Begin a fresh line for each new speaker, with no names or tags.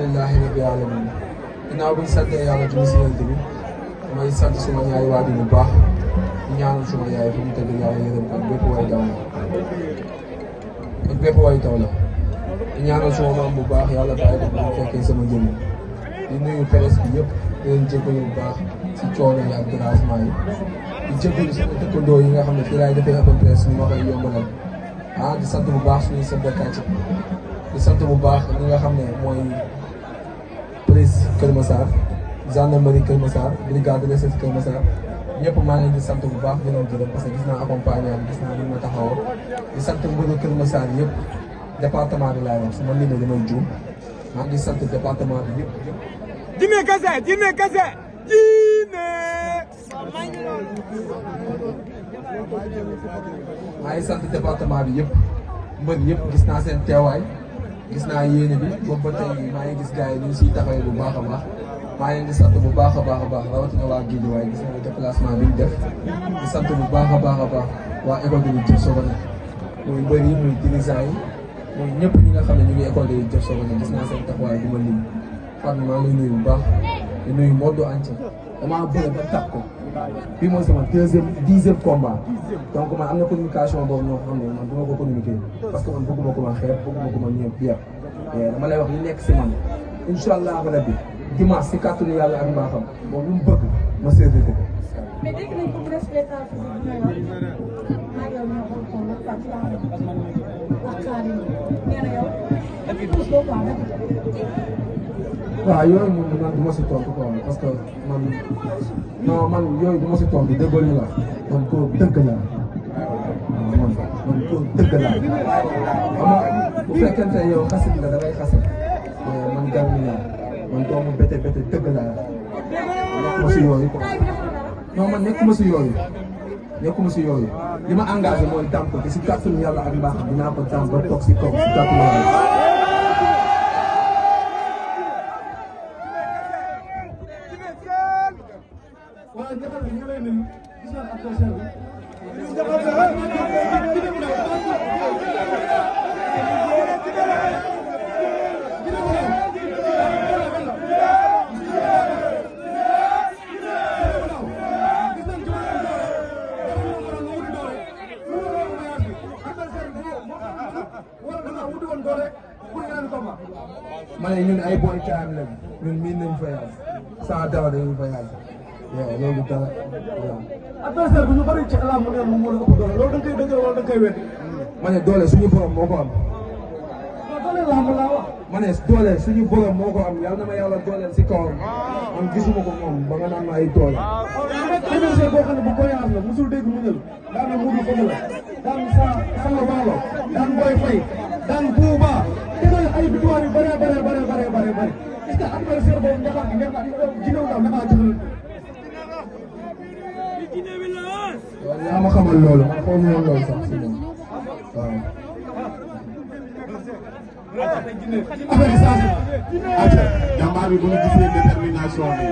alhamdulilahi rabbil alamin ginnaaw buñ sante yàlla ci musulante bi may sant suma ñaari waajur bu baax di ñaanal suma yaay fu mu tëdd yàlla yërëm ko bépp way daw la ak bépp way taw la di ñaanal suma maam bu baax yàlla bàyyi ko bu fekkee sama njëriñ di nuyu presse bi yëpp di leen jégalu bu baax si coono yi ak dérangement yi di jégalu sama dëkkandoo yi nga xam ne fii laay defee open presse ñu ma koy yombalal di sant bu baax suñuy chef de quartier di sant bu baax ñi nga xam ne mooy police Kër Massar gendarmerie Kër Massar brigade de recherche Kër Massar ñëpp maa ngi leen di sant bu baax di leen gërëm parce que gis naa accompagnement bi gis naa ni ma taxawoo di sant mbëru Kër Massar yëpp département bi laay wax su ma limee damay juum maa ngi sant département bi yëpp.
Djiné Kassé Djiné Kassé Djiné.
maa ngi sant département bi yëpp mbër yëpp gis naa seen teewaay gis naa yéene bi boobu ba tey maa ngi gis gars yi ñu ngi siy taxawee bu baax a baax maa ngi leen di sant bu baax a baax a baax rawatina waa Guédiawaye gis naa déplacement bi ñu def di sant bu baax a baax a baax waa école de lutte Jëf Sokone muy mbër yi muy dirigeant yi muy ñëpp ñi nga xam ne ñu ngi école de lutte Jëf Sokone gis naa seen taxawaay bu ma lim Fatou maa ngi lay nuyu bu baax di nuyu Modou entier damaa bëre ba tax ko bii mooy sama dixième combat donc man am na communication boobu ñoo xam ne man du ma ko communiquer parce que man bëgguma ko ma xeeb bëgguma ko ma ñëpp yëpp dama lay wax li nekk si man incha allah rabbi dimanche si kàttanu yàlla ak mbaaxam moom lu mu bëgg ma séddee ko.
mais dégg nañ ko respecté maa ngi ñoo ko xool ak Karim nee na yow dañuy puus boo quoi
waaw yooyu moom man du ma si tontu quoi parce que man non man yooyu du ma si tontu déggoo ñu la man ko dëgg la waaw man ko dëgg la xam nga bu fekkente yow xasit la da ngay xasit man gàllankoor la man doomu bete dëgg la nekkuma si yooyu quoi non man nekkuma si yooyu nekkuma si yooyu li ma engagé mooy dàmp te si kàttanu yàlla ak mbaax dinaa ko dàmp ba toog si kaw si kàttanu yàlla.
waaw jafe na ñu lay nuyu gis naa adversaire bi.
ma ne ñun ay boy kaam lañ ñun miin nañ voyage sans dara dañuy voyage waaw loolu dara waaw.
adversaire bi ñu bëri ci alam mu ne moom moo la ëpp doole loolu da nga koy dëggal wala da nga koy wér.
ma ne doole suñu borom moo ko am.
non doole lamb laa wax.
ma ne doole suñu borom moo ko am yàlla na ma yàlla dooleel si kawam man gisuma ko moom ba nga naan ma ay doole.
adversaire boo xam ne bu voyage la musul dégg mu ñëw daan na Modou Fodé la daan Sanga Baalo daan Boy Faye daan Bouba déggal ay victoire yu bëree bëri est-ce que adversaire boobu ndax ngeen jinew ndaw dafa jël.
waaw yaa ma xamal loolu man xaw ma woon loolu sax si moom waaw.
affaire bi saa si. jàmbaar bi bu ñu gisee détermination bi.